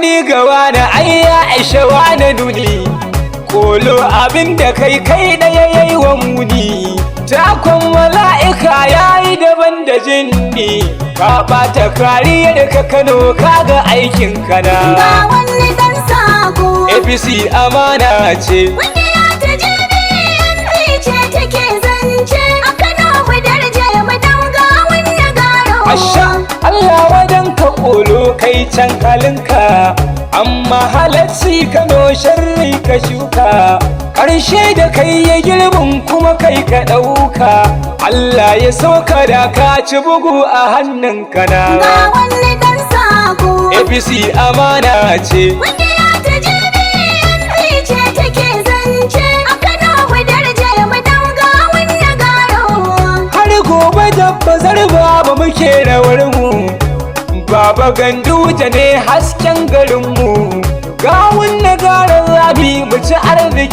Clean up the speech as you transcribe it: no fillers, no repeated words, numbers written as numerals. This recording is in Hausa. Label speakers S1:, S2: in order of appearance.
S1: Nuni ga wani ai ya aisha wani nuni. Kolo abin da kai kai ɗaya yayi wa muni. Takon mala'ika yayi daban da jinni. Ka ɓata kariyar ka Kano, kaga aikin kana.
S2: Ga wani dan sako.
S1: APC amana ce.
S2: Kungiya ta JBNP ce take zance a Kano, mu darje mu dauga wani garo.
S1: Asha Allah wadan ka kolo, kai can halinka, amma halarci Kano sharri ka shuka. Ƙarshe da kai ya girbin kuma kai ka ɗauka. Allah ya sauka da ka ci bugu a hannunka na.
S2: Ga wani dan sako.
S1: APC amana ce.
S2: Kungiya ta JBNP ce take zance a Kano, mu darje mu dauga wani garo.
S1: Har gobe da bazar baba muke rawar mu. Baba Ganduje ne hasken garinmu.